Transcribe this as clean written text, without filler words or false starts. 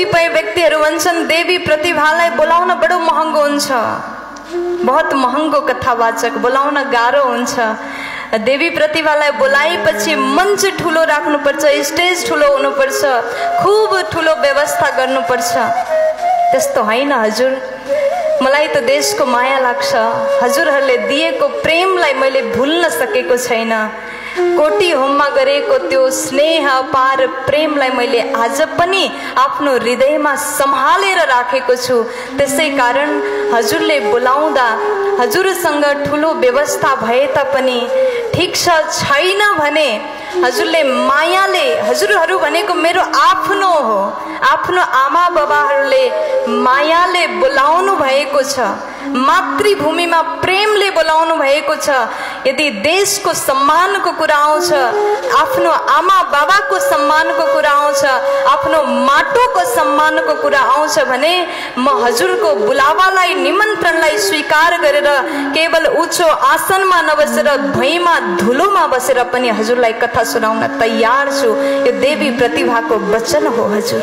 कतिपय व्यक्तिहरू भन्छन् देवी प्रतिभालाई बोलाउन बडो महँगो हुन्छ, बहुत महँगो कथावाचक, बोलाउन गाह्रो हुन्छ। देवी प्रतिभालाई बोलाएपछि मञ्च ठुलो राख्नुपर्छ, स्टेज ठुलो हुनुपर्छ, खुब ठुलो व्यवस्था गर्नुपर्छ। त्यस्तो होइन हजुर। मलाई त देशको माया लाग्छ, हजुरहरूले दिएको प्रेमलाई मैले भुल्न सकेको छैन। कोटी होममा गरेको त्यो स्नेह अपार प्रेमलाई मैले आज पनि आफ्नो हृदयमा सम्हालेर राखेको छु। त्यसै कारण हजुरले बोलाउँदा हजुरसँग ठुलो व्यवस्था भए तापनि ठिक छ छैन भने हजुरले मायाले, हजुरहरू भनेको मेरो आफ्नो हो, आफ्नो आमा बाबाहरूले मायाले बोलाउनु भएको छ, मातृभूमिमा प्रेमले बोलाउनु भएको छ। यदि देशको सम्मानको कुरा आउँछ, आफ्नो आमा बाबाको सम्मानको कुरा आउँछ, आफ्नो माटोको सम्मानको कुरा आउँछ भने म हजुरको बुलावालाई, निमन्त्रणलाई स्वीकार गरेर केवल उच्च आसनमा नबसेर भुइँमा धुलोमा बसेर पनि हजुरलाई कथा सुनाउन तयार छु। यो देवी प्रतिभाको वचन हो हजुर।